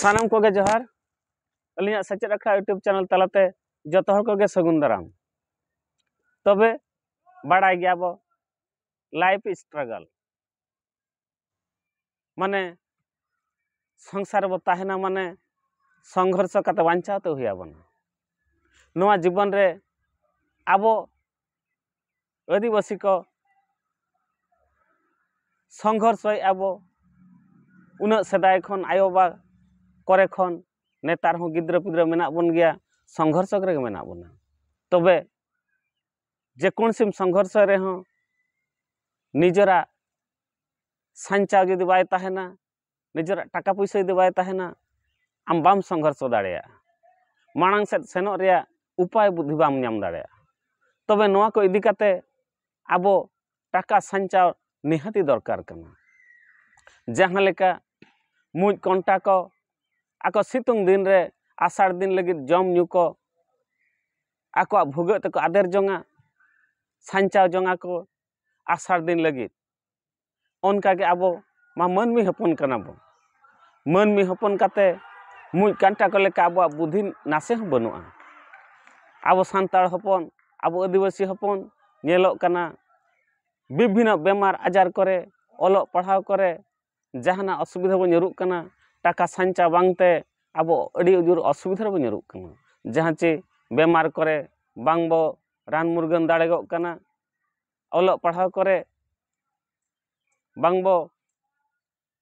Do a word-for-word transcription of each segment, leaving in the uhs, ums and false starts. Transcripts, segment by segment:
ᱥᱟᱱᱟᱢ ᱠᱚᱜᱮ ᱡᱚᱦᱟᱨ᱾ ᱟᱹᱞᱤᱧᱟᱜ ᱥᱮᱪᱮᱫ ᱟᱠᱷᱲᱟ YouTube ᱪᱮᱱᱮᱞ ᱛᱟᱞᱟᱛᱮ ᱡᱚᱛᱚ ᱦᱚᱲ ᱠᱚᱜᱮ ᱥᱟᱹᱜᱩᱱ ᱫᱟᱨᱟᱢ᱾ ᱛᱚᱵᱮ ᱵᱟᱲᱟᱭ ᱜᱮᱭᱟ ᱵᱚ, life struggle ᱢᱟᱱᱮ ᱥᱚᱝᱥᱟᱨ ᱨᱮᱵᱚ ᱛᱟᱦᱮᱱᱟ ᱢᱟᱱᱮ ᱥᱚᱝᱜᱷᱚᱨᱥᱚ ᱠᱟᱛᱮ ᱵᱟᱧᱪᱟᱣ ᱛᱮ ᱦᱩᱭ ᱟᱵᱚᱱᱟ᱾ ᱱᱚᱣᱟ ᱡᱤᱵᱚᱱ ᱨᱮ ᱟᱵᱚ ᱟᱹᱫᱤᱵᱟᱹᱥᱤ ᱠᱚ ᱥᱚᱝᱜᱷᱚᱨᱥᱚᱭᱮᱫᱼᱟ ᱵᱚ᱾ ᱩᱱᱟᱹᱜ ᱥᱮᱫᱟᱭ ᱠᱷᱚᱱ ᱟᱭᱳᱼᱵᱟᱵᱟ ᱠᱚᱨᱮ ᱠᱷᱚᱱ ᱱᱮᱛᱟᱨ ᱦᱚᱸ ᱜᱤᱫᱽᱨᱟᱹ ᱯᱤᱫᱽᱨᱟᱹ ᱢᱮᱱᱟᱜ ᱵᱚᱱ ᱜᱮᱭᱟ, ᱥᱚᱝᱜᱷᱚᱨᱥᱚ ᱨᱮᱜᱮ ᱢᱮᱱᱟᱜ ᱵᱚᱱᱟ᱾ ᱛᱚᱵᱮ ᱡᱮᱠᱳᱱᱳ ᱥᱤᱢ ᱥᱚᱝᱜᱷᱚᱨᱥᱚ ᱨᱮᱦᱚᱸ ᱱᱤᱡᱮᱨᱟᱜ ᱥᱟᱧᱪᱟᱣ ᱡᱩᱫᱤ ᱵᱟᱭ ᱛᱟᱦᱮᱱᱟ, ᱱᱤᱡᱮᱨᱟᱜ ᱴᱟᱠᱟ ᱯᱩᱭᱥᱟᱹ ᱡᱩᱫᱤ ᱵᱟᱭ ᱛᱟᱦᱮᱱᱟ, ᱟᱢ ᱵᱟᱢ ᱥᱚᱝᱜᱷᱚᱨᱥᱚ ᱫᱟᱲᱮᱭᱟᱜᱼᱟ᱾ ᱢᱟᱲᱟᱝ ᱥᱮᱫ ᱥᱮᱱᱚᱜ ᱨᱮᱭᱟᱜ ᱩᱯᱟᱭ ᱵᱩᱫᱽᱫᱷᱤ ᱵᱟᱢ ᱧᱟᱢ ᱫᱟᱲᱮᱭᱟᱜᱼᱟ᱾ ᱛᱚᱵᱮ ᱱᱚᱣᱟ ᱠᱚ ᱤᱫᱤ ᱠᱟᱛᱮ ᱟᱵᱚ ᱴᱟᱠᱟ ᱥᱟᱧᱪᱟᱣ ᱱᱤᱦᱟᱹᱛᱤ ᱫᱚᱨᱠᱟᱨ ᱠᱟᱱᱟ᱾ ᱡᱟᱦᱟᱸ ᱞᱮᱠᱟ ᱢᱩᱡ ᱠᱚᱱᱴᱟ ᱠᱚ ᱟᱠᱚ ᱥᱤᱛᱩᱝ ᱫᱤᱱ ᱨᱮ ᱟᱥᱟᱲ ᱫᱤᱱ ᱞᱟᱹᱜᱤᱫ ᱡᱚᱢ ᱧᱩ ᱠᱚ ᱟᱠᱚᱣᱟᱜ ᱵᱷᱩᱜᱟᱹᱜ ᱛᱮᱠᱚ ᱟᱫᱮᱨ ᱡᱚᱝᱟ, ᱥᱟᱧᱪᱟᱣ ᱡᱚᱝᱟ ᱠᱚ ᱟᱥᱟᱲ ᱫᱤᱱ ᱞᱟᱹᱜᱤᱫ᱾ ᱚᱱᱠᱟᱜᱮ ᱟᱵᱚ ᱢᱟ ᱢᱟᱹᱱᱢᱤ ᱦᱚᱯᱚᱱ ᱠᱟᱱᱟ ᱵᱚᱱ᱾ ᱢᱟᱹᱱᱢᱤ ᱦᱚᱯᱚᱱ ᱠᱟᱛᱮ ᱢᱩᱡ ᱠᱟᱱᱴᱟ ᱠᱚ ᱞᱮᱠᱟ ᱟᱵᱚᱣᱟᱜ ᱵᱩᱫᱷᱤ ᱱᱟᱥᱮ ᱦᱚᱸ ᱵᱟᱹᱱᱩᱜᱼᱟ᱾ ᱟᱵᱚ ᱥᱟᱱᱛᱟᱲ ᱦᱚᱯᱚᱱ, ᱟᱵᱚ ᱟᱹᱫᱤᱵᱟᱹᱥᱤ ᱦᱚᱯᱚᱱ ᱧᱮᱞᱚᱜ ᱠᱟᱱᱟ ᱵᱤᱵᱷᱤᱱᱱᱚ ᱵᱮᱢᱟᱨ ᱟᱡᱟᱨ ᱠᱚᱨᱮ, ᱚᱞᱚᱜ ᱯᱟᱲᱦᱟᱣ ᱠᱚᱨᱮ, ᱡᱟᱦᱟᱱᱟᱜ ᱚᱥᱩᱵᱤᱫᱷᱟ ᱵᱚᱱ ᱧᱩᱨᱩᱜ ᱠᱟᱱᱟ, ᱴᱟᱠᱟ ᱥᱟᱧᱪᱟᱣ ᱵᱟᱝᱛᱮ ᱟᱵᱚ ᱟᱹᱰᱤ ᱡᱳᱨ ᱚᱥᱩᱵᱤᱫᱷᱟ ᱨᱮᱵᱚᱱ ᱧᱩᱨᱩᱜ ᱠᱟᱱᱟ᱾ ᱡᱟᱦᱟᱸ ᱪᱮ ᱵᱮᱢᱟᱨ ᱠᱚᱨᱮ ᱵᱟᱝ ᱵᱚ ᱨᱟᱱ ᱢᱩᱨᱜᱟᱹᱱ ᱫᱟᱲᱮᱜᱚᱜ ᱠᱟᱱᱟ, ᱚᱞᱚᱜ ᱯᱟᱲᱦᱟᱣ ᱠᱚᱨᱮ ᱵᱟᱝ ᱵᱚ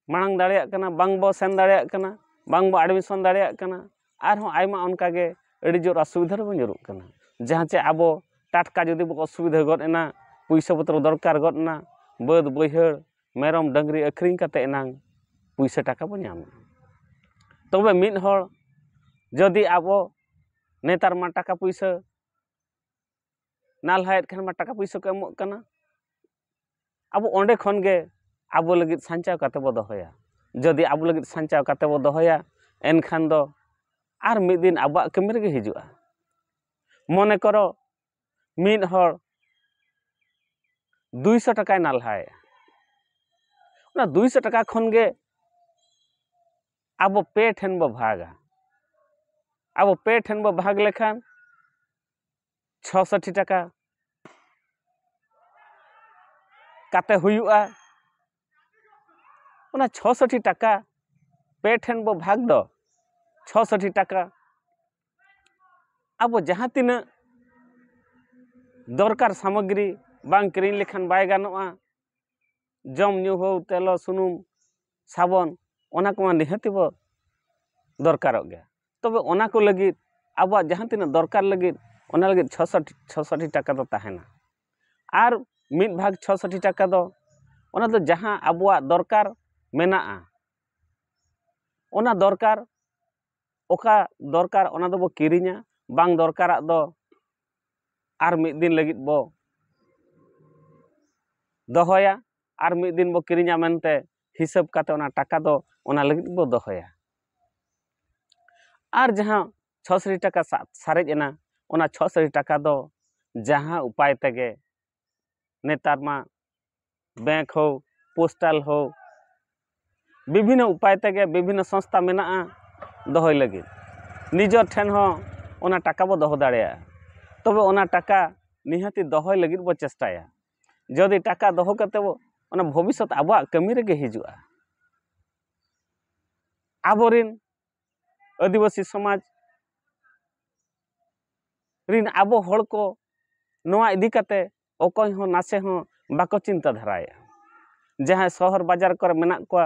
ᱢᱟᱲᱟᱝ ᱫᱟᱲᱮᱭᱟᱜ ᱠᱟᱱᱟ, ᱵᱟᱝ ᱵᱚ ᱥᱮᱱ ᱫᱟᱲᱮᱭᱟᱜ ᱠᱟᱱᱟ, ᱵᱟᱝ ᱵᱚ admission ᱫᱟᱲᱮᱭᱟᱜ ᱠᱟᱱᱟ, ᱟᱨᱦᱚᱸ ᱟᱭᱢᱟ ᱚᱱᱠᱟᱜᱮ ᱟᱹᱰᱤ ᱡᱳᱨ ᱚᱥᱩᱵᱤᱫᱷᱟ ᱨᱮᱵᱚ ᱧᱩᱨᱩᱜ ᱠᱟᱱᱟ᱾ ᱡᱟᱦᱟᱸ ᱪᱮ ᱟᱵᱚ ᱴᱟᱴᱠᱟ ᱡᱩᱫᱤ ᱵᱚ ᱚᱥᱩᱵᱤᱫᱷᱟ ᱜᱚᱫ ᱮᱱᱟ, ᱯᱩᱭᱥᱟᱹ ᱯᱚᱛᱨᱚ ᱫᱚᱨᱠᱟᱨ ᱜᱚᱫ ᱮᱱᱟ, ᱵᱟᱹᱫᱽ ᱵᱟᱹᱭᱦᱟᱹᱲ ᱢᱮᱨᱚᱢ ᱰᱟᱹᱝᱨᱤ ᱟᱹᱠᱷᱨᱤᱧ ᱠᱟᱛᱮ ᱮᱱᱟᱝ ᱯᱩᱭᱥᱟᱹ ᱴᱟᱠᱟ ᱵᱚ ᱧᱟᱢᱟ᱾ ᱛᱚᱵᱮ ᱢᱤᱫ ᱦᱚᱲ ᱡᱩᱫᱤ ᱟᱵᱚ ᱱᱮᱛᱟᱨ ᱢᱟ ᱴᱟᱠᱟ ᱯᱩᱭᱥᱟᱹ ᱱᱟᱞᱦᱟᱭᱮᱫ ᱠᱷᱟᱱ ᱢᱟ ᱴᱟᱠᱟ ᱯᱩᱭᱥᱟᱹ ᱠᱚ ᱮᱢᱚᱜ ᱠᱟᱱᱟ, ᱟᱵᱚ ᱚᱸᱰᱮ ᱠᱷᱚᱱ ᱜᱮ ᱟᱵᱚ ᱞᱟᱹᱜᱤᱫ ᱥᱟᱧᱪᱟᱣ ᱠᱟᱛᱮ ᱵᱚ ᱫᱚᱦᱚᱭᱟ᱾ ᱡᱩᱫᱤ ᱟᱵᱚ ᱞᱟᱹᱜᱤᱫ ᱥᱟᱧᱪᱟᱣ ᱠᱟᱛᱮ ᱵᱚ ᱫᱚᱦᱚᱭᱟ, ᱮᱱᱠᱷᱟᱱ ᱫᱚ ᱟᱨ ᱢᱤᱫ ᱫᱤᱱ ᱟᱵᱚᱣᱟᱜ ᱠᱟᱹᱢᱤ ᱨᱮᱜᱮ ᱦᱤᱡᱩᱜᱼᱟ᱾ ᱢᱚᱱᱮ ᱠᱚᱨᱚ ᱢᱤᱫ ᱦᱚᱲ ᱫᱩᱭᱥᱚ ᱴᱟᱠᱟᱭ ᱱᱟᱞᱦᱟᱭᱮᱫᱼᱟ, ᱚᱱᱟ ᱫᱩᱭᱥᱚ ᱴᱟᱠᱟ ᱠᱷᱚᱱ ᱜᱮ ᱟᱵᱚ ᱯᱮ ᱴᱷᱮᱱ ᱵᱚ ᱵᱷᱟᱜᱟ᱾ ᱟᱵᱚ ᱯᱮ ᱴᱷᱮᱱ ᱵᱚ ᱵᱷᱟᱜᱽ ᱞᱮᱠᱷᱟᱱ ᱪᱷᱚᱥᱚᱴᱤ ᱴᱟᱠᱟ ᱠᱟᱛᱮ ᱦᱩᱭᱩᱜᱼᱟ᱾ ᱚᱱᱟ ᱪᱷᱚᱥᱚᱴᱤ ᱴᱟᱠᱟ ᱯᱮ ᱴᱷᱮᱱ ᱵᱚ ᱵᱷᱟᱜᱽ ᱫᱚ, ᱪᱷᱚᱥᱚᱴᱤ ᱴᱟᱠᱟ ᱟᱵᱚ ᱡᱟᱦᱟᱸ ᱛᱤᱱᱟᱹᱜ ᱫᱚᱨᱠᱟᱨ ᱥᱟᱢᱚᱜᱨᱤ ᱵᱟᱝ ᱠᱤᱨᱤᱧ ᱞᱮᱠᱷᱟᱱ ᱵᱟᱭ ᱜᱟᱱᱚᱜᱼᱟ᱾ ᱡᱚᱢ ᱧᱩ ᱦᱳ, ᱛᱮᱞᱚ ᱥᱩᱱᱩᱢ, ᱥᱟᱵᱚᱱ, ᱚᱱᱟ ᱠᱚᱢᱟ ᱱᱤᱦᱟᱹᱛᱤ ᱵᱚ ᱫᱚᱨᱠᱟᱨᱚᱜ ᱜᱮᱭᱟ᱾ ᱛᱚᱵᱮ ᱚᱱᱟ ᱠᱚ ᱞᱟᱹᱜᱤᱫ, ᱟᱵᱚᱣᱟᱜ ᱡᱟᱦᱟᱸ ᱛᱤᱱᱟᱹᱜ ᱫᱚᱨᱠᱟᱨ ᱞᱟᱹᱜᱤᱫ, ᱚᱱᱟ ᱞᱟᱹᱜᱤᱫ ᱪᱷᱚᱥᱚᱴᱤ, ᱪᱷᱚᱥᱚᱴᱤ ᱴᱟᱠᱟ ᱫᱚ ᱛᱟᱦᱮᱱᱟ᱾ ᱟᱨ ᱢᱤᱫ ᱵᱷᱟᱜᱽ ᱪᱷᱚᱥᱚᱴᱤ ᱴᱟᱠᱟ ᱫᱚ, ᱚᱱᱟ ᱫᱚ ᱡᱟᱦᱟᱸ ᱟᱵᱚᱣᱟᱜ ᱫᱚᱨᱠᱟᱨ ᱢᱮᱱᱟᱜᱼᱟ, ᱚᱱᱟ ᱫᱚᱨᱠᱟᱨ, ᱚᱠᱟ ᱫᱚᱨᱠᱟᱨ ᱚᱱᱟ ᱫᱚᱵᱚ ᱠᱤᱨᱤᱧᱟ, ᱵᱟᱝ ᱫᱚᱨᱠᱟᱨᱟᱜ ᱫᱚ ᱟᱨ ᱢᱤᱫ ᱫᱤᱱ ᱞᱟᱹᱜᱤᱫ ᱵᱚ ᱫᱚᱦᱚᱭᱟ, ᱟᱨ ᱢᱤᱫ ᱫᱤᱱ ᱵᱚ ᱠᱤᱨᱤᱧᱟ ᱢᱮᱱᱛᱮ ᱦᱤᱥᱟᱹᱵ ᱠᱟᱛᱮ ᱚᱱᱟ ᱴᱟᱠᱟ ᱫᱚ ᱚᱱᱟ ᱞᱟᱹᱜᱤᱫ ᱵᱚ ᱫᱚᱦᱚᱭᱟ᱾ ᱟᱨ ᱡᱟᱦᱟᱸ ᱪᱷᱚᱥᱚᱴᱤ ᱴᱟᱠᱟ ᱥᱟ-, ᱥᱟᱨᱮᱡ ᱮᱱᱟ, ᱚᱱᱟ ᱪᱷᱚᱥᱚᱴᱤ ᱴᱟᱠᱟ ᱫᱚ ᱡᱟᱦᱟᱸ ᱩᱯᱟᱭ ᱛᱮᱜᱮ, ᱱᱮᱛᱟᱨ ᱢᱟ ᱵᱮᱝᱠ ᱦᱳ, ᱯᱳᱥᱴᱟᱞ ᱦᱳ, ᱵᱤᱵᱷᱤᱱᱱᱚ ᱩᱯᱟᱭ ᱛᱮᱜᱮ ᱵᱤᱵᱷᱤᱱᱱᱚ ᱥᱚᱝᱥᱛᱷᱟ ᱢᱮᱱᱟᱜᱼᱟ ᱫᱚᱦᱚᱭ ᱞᱟᱹᱜᱤᱫ᱾ ᱱᱤᱡᱮᱨ ᱴᱷᱮᱱ ᱦᱚᱸ ᱚᱱᱟ ᱴᱟᱠᱟ ᱵᱚ ᱫᱚᱦᱚ ᱫᱟᱲᱮᱭᱟᱜᱼᱟ᱾ ᱛᱚᱵᱮ ᱚᱱᱟ ᱴᱟᱠᱟ ᱱᱤᱦᱟᱹᱛᱤ ᱫᱚᱦᱚᱭ ᱞᱟᱹᱜᱤᱫ ᱵᱚ ᱪᱮᱥᱴᱟᱭᱟ᱾ ᱡᱩᱫᱤ ᱴᱟᱠᱟ ᱫᱚᱦᱚ ᱠᱟᱛᱮ ᱵᱚ, ᱚᱱᱟ ᱵᱷᱚᱵᱤᱥᱥᱚᱛ ᱟᱵᱚᱣᱟᱜ ᱠᱟᱹᱢᱤ ᱨᱮᱜᱮ ᱦᱤᱡᱩᱜᱼᱟ᱾ ᱟᱵᱚᱨᱤᱱ ᱟᱹᱫᱤᱵᱟᱹᱥᱤ ᱥᱚᱢᱟᱡᱽ ᱨᱤᱱ ᱟᱵᱚ ᱦᱚᱲ ᱠᱚ ᱱᱚᱣᱟ ᱤᱫᱤ ᱠᱟᱛᱮ ᱚᱠᱚᱭ ᱦᱚᱸ ᱱᱟᱥᱮ ᱦᱚᱸ ᱵᱟᱠᱚ ᱪᱤᱱᱛᱟᱹ ᱫᱷᱟᱨᱟᱭᱮᱫᱼᱟ᱾ ᱡᱟᱦᱟᱸᱭ ᱥᱚᱦᱚᱨ ᱵᱟᱡᱟᱨ ᱠᱚᱨᱮ ᱢᱮᱱᱟᱜ ᱠᱚᱣᱟ,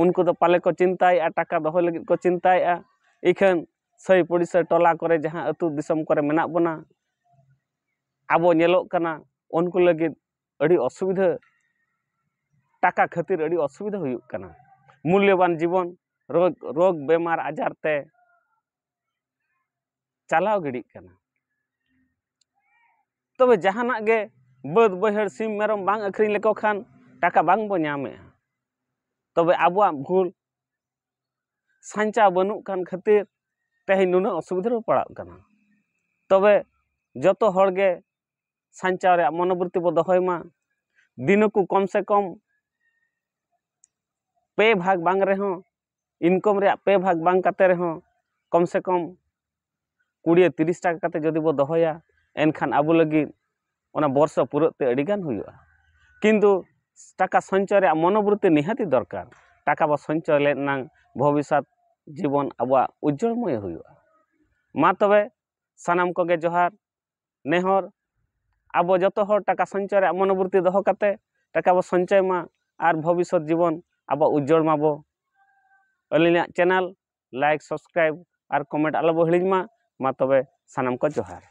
ᱩᱱᱠᱩ ᱫᱚ ᱯᱟᱞᱮ ᱠᱚ ᱪᱤᱱᱛᱟᱹᱭᱮᱫᱼᱟ, ᱴᱟᱠᱟ ᱫᱚᱦᱚᱭ ᱞᱟᱹᱜᱤᱫ ᱠᱚ ᱪᱤᱱᱛᱟᱹᱭᱮᱫᱼᱟ᱾ ᱤᱠᱷᱟᱹᱱ ᱥᱟᱹᱭ ᱯᱩᱲᱤᱥᱟᱹ ᱴᱚᱞᱟ ᱠᱚᱨᱮ, ᱡᱟᱦᱟᱸ ᱟᱹᱛᱩ ᱫᱤᱥᱚᱢ ᱠᱚᱨᱮ ᱢᱮᱱᱟᱜ ᱵᱚᱱᱟ, ᱟᱵᱚ ᱧᱮᱞᱚᱜ ᱠᱟᱱᱟ, ᱩᱱᱠᱩ ᱞᱟᱹᱜᱤᱫ ᱟᱹᱰᱤ ᱚᱥᱩᱵᱤᱫᱷᱟᱹ, ᱴᱟᱠᱟ ᱠᱷᱟᱹᱛᱤᱨ ᱟᱹᱰᱤ ᱚᱥᱩᱵᱤᱫᱷᱟᱹ ᱦᱩᱭᱩᱜ ᱠᱟᱱᱟ᱾ ᱢᱩᱞᱞᱚᱵᱟᱱ ᱡᱤᱵᱚᱱ ᱨᱳᱜᱽ, ᱨᱳᱜᱽ ᱵᱮᱢᱟᱨ ᱟᱡᱟᱨ ᱛᱮ ᱪᱟᱞᱟᱣ ᱜᱤᱰᱤᱜ ᱠᱟᱱᱟ᱾ ᱛᱚᱵᱮ ᱡᱟᱦᱟᱱᱟᱜ ᱜᱮ, ᱵᱟᱹᱫᱽ ᱵᱟᱹᱭᱦᱟᱹᱲ ᱥᱤᱢ ᱢᱮᱨᱚᱢ ᱵᱟᱝ ᱟᱹᱠᱷᱨᱤᱧ ᱞᱮᱠᱚ ᱠᱷᱟᱱ ᱴᱟᱠᱟ ᱵᱟᱝ ᱵᱚ ᱧᱟᱢᱮᱜᱼᱟ᱾ ᱛᱚᱵᱮ ᱟᱵᱚᱣᱟᱜ ᱵᱷᱩᱞ, ᱥᱟᱧᱪᱟᱣ ᱵᱟᱹᱱᱩᱜ ᱠᱟᱱ ᱠᱷᱟᱹᱛᱤᱨ ᱛᱮᱦᱮᱧ ᱱᱩᱱᱟᱹᱜ ᱚᱥᱩᱵᱤᱫᱷᱟ ᱨᱮᱵᱚ ᱯᱟᱲᱟᱜ ᱠᱟᱱᱟ᱾ ᱛᱚᱵᱮ ᱡᱚᱛᱚ ᱦᱚᱲ ᱜᱮ ᱥᱟᱧᱪᱟᱣ ᱨᱮᱭᱟᱜ ᱢᱚᱱᱳᱵᱨᱤᱛᱛᱤ ᱵᱚ ᱫᱚᱦᱚᱭ ᱢᱟ᱾ ᱫᱤᱱᱩᱠᱩ ᱠᱚᱢ ᱥᱮ ᱠᱚᱢ ᱯᱮ ᱵᱷᱟᱜᱽ ᱵᱟᱝ ᱨᱮᱦᱚᱸ ᱤᱱᱠᱚᱢ ᱨᱮᱭᱟᱜ ᱯᱮ ᱵᱷᱟᱜᱽ ᱵᱟᱝ ᱠᱟᱛᱮ ᱨᱮᱦᱚᱸ ᱠᱚᱢ ᱥᱮ ᱠᱚᱢ ᱠᱩᱲᱤ ᱛᱤᱨᱤᱥ ᱴᱟᱠᱟ ᱠᱟᱛᱮ ᱡᱩᱫᱤ ᱵᱚ ᱫᱚᱦᱚᱭᱟ, ᱮᱱᱠᱷᱟᱱ ᱟᱵᱚ ᱞᱟᱹᱜᱤᱫ ᱚᱱᱟ ᱵᱚᱨᱥᱚ ᱯᱩᱨᱟᱹᱜ ᱛᱮ ᱟᱹᱰᱤ ᱜᱟᱱ ᱦᱩᱭᱩᱜᱼᱟ᱾ ᱠᱤᱱᱛᱩ ᱴᱟᱠᱟ ᱥᱚᱧᱪᱚᱭ ᱨᱮᱭᱟᱜ ᱢᱚᱱᱳᱵᱨᱤᱛᱛᱤ ᱱᱤᱦᱟᱹᱛᱤ ᱫᱚᱨᱠᱟᱨ᱾ ᱴᱟᱠᱟ ᱵᱚ ᱥᱚᱧᱪᱚᱭ ᱞᱮᱫ ᱱᱟᱝ ᱵᱷᱚᱵᱤᱥᱥᱚᱛ ᱡᱤᱵᱚᱱ ᱟᱵᱚᱣᱟᱜ ᱩᱡᱽᱡᱚᱞᱢᱚᱭ ᱦᱩᱭᱩᱜᱼᱟ᱾ ᱢᱟ ᱛᱚᱵᱮ ᱥᱟᱱᱟᱢ ᱠᱚᱜᱮ ᱡᱚᱦᱟᱨ, ᱱᱮᱦᱚᱨ, ᱟᱵᱚ ᱡᱚᱛᱚ ᱦᱚᱲ ᱴᱟᱠᱟ ᱥᱚᱧᱪᱚᱭ ᱨᱮᱭᱟᱜ ᱢᱚᱱᱳᱵᱨᱤᱛᱛᱤ ᱫᱚᱦᱚ ᱠᱟᱛᱮ ᱴᱟᱠᱟ ᱵᱚ ᱥᱚᱧᱪᱚᱭ ᱢᱟ ᱟᱨ ᱵᱷᱚᱵᱤᱥᱥᱚᱛ ᱡᱤᱵᱚᱱ ᱟᱵᱚᱣᱟᱜ ᱩᱡᱽᱡᱚᱞ ᱢᱟᱵᱚ᱾ ᱟᱹᱞᱤᱧᱟᱜ ᱪᱮᱱᱮᱞ like, subscribe ᱟᱨ comment ᱟᱞᱚ ᱵᱚ ᱦᱤᱲᱤᱧ ᱢᱟ᱾ ᱢᱟ ᱛᱚᱵᱮ ᱥᱟᱱᱟᱢ ᱠᱚ ᱡᱚᱦᱟᱨ᱾